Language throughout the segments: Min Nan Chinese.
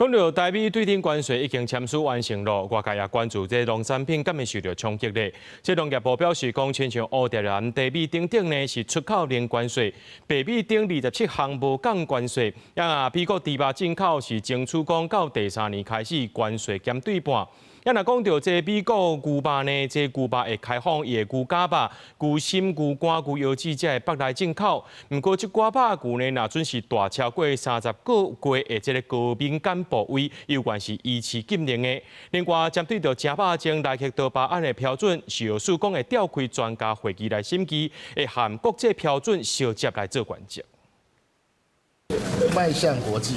講到台美對等關稅已經簽署完成咯，外界也關注這農產品敢會受著衝擊咧。這農業部表示講，親像烏蝶蘭、茶米等等呢，是出口零關稅；白米等27項無降關稅。啊，美國豬肉進口是爭取講到第三年開始關稅減對半。啊，若講著這美國牛肉呢，這牛肉會開放伊的牛絞肉、牛心、牛肝、牛腰子這个腹內進口。毋過這寡肉牛呢，若準是大超過30個月的這个高敏感部位，猶原是維持禁令的。另外，針對著食肉前萊克多巴胺的標準，食藥署講會召開專家會議來審議，會和國際標準相接來做原則。邁向國際。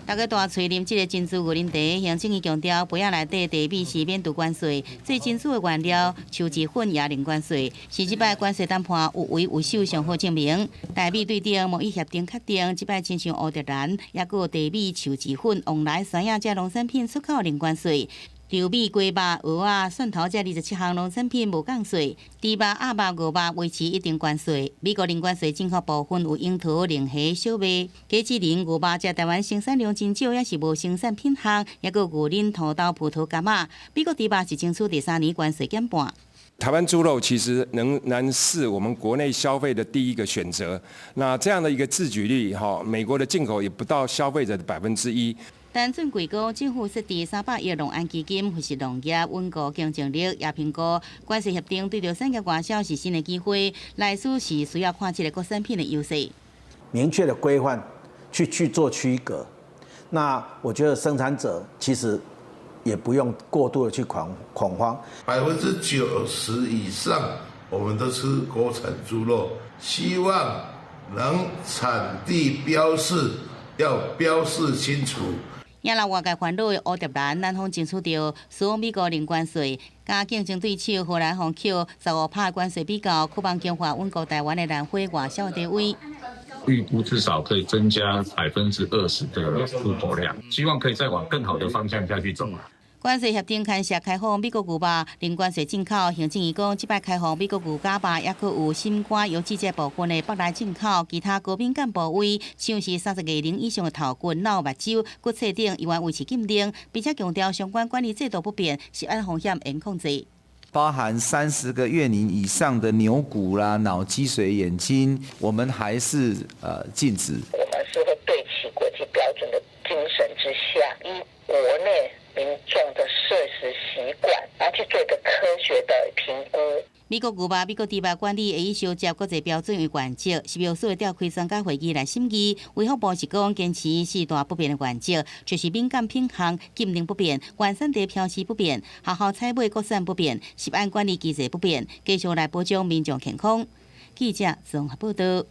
逐家大喙啉這个珍珠牛奶茶，行政院強調，杯仔內底茶米是免除關稅，最珍珠的原料樹脂粉也零關稅，是這擺關稅談判有為有守上好證明。台美對等貿易協定確定，這擺親像烏蝶蘭，抑閣有茶米、樹脂粉、旺來、山野這農產品出口零關稅。稻米、雞肉、蚵仔、蒜頭這27項農產品無降稅，豬肉、鴨肉、牛肉維持一定關稅。美國零關稅進口部分有櫻桃、龍蝦、小麥、果子狸、牛肉，這台灣生產量真少，也是無生產品項，抑閣牛奶、土豆、葡萄乾仔。美國豬肉是爭取第三年關稅減半。台灣豬肉其實仍然是我們國內消費的第一個選擇。那這樣的一個自給率，哈，美國的進口也不到消費者的1%。陳俊貴講，政府設置300億農安基金，扶持農業穩固競爭力，也評估關稅協定對著產業外銷是新的機會，內需是需要看這个國產品的優勢。明確的規範去做區隔，那我覺得生產者其實也不用過度的去恐慌。90%以上，我們都吃國產豬肉，希望能產地標示要標示清楚。也讓外界煩惱的烏蝶蘭，南方爭取著輸往美國零關稅，佮競爭對手荷蘭予扣15%關稅比較，渴望強化穩固台灣的蘭花外銷地位。預估至少可以增加20%的出口量，希望可以再往更好的方向下去走。關稅協定牽涉開放美國牛肉零關稅進口，行政院講，這擺開放美國牛絞肉，抑閣有心肝腰子這部分的腹內進口，其他高敏感部位，像是30個月以上的頭骨、腦、目睭、骨髓等，猶原維持禁令，並且強調相關管理制度不變，食安風險嚴控制。包含30個月齡以上的牛骨啦、腦脊髓、眼睛，我們還是禁止。我們是會對齊國際標準的精神之下，依國內民眾的攝食習慣，然後去做一個科學的評估。美國牛肉、美國豬肉管理會以相接國際標準為原則，食藥署會召開專家會議來審議。衛福部是講堅持四大不變的原則，就是敏感品項禁令不變，原產地標示不變，學校採買國產不變，食安管理機制不變，繼續來保障民眾健康。記者綜合報道。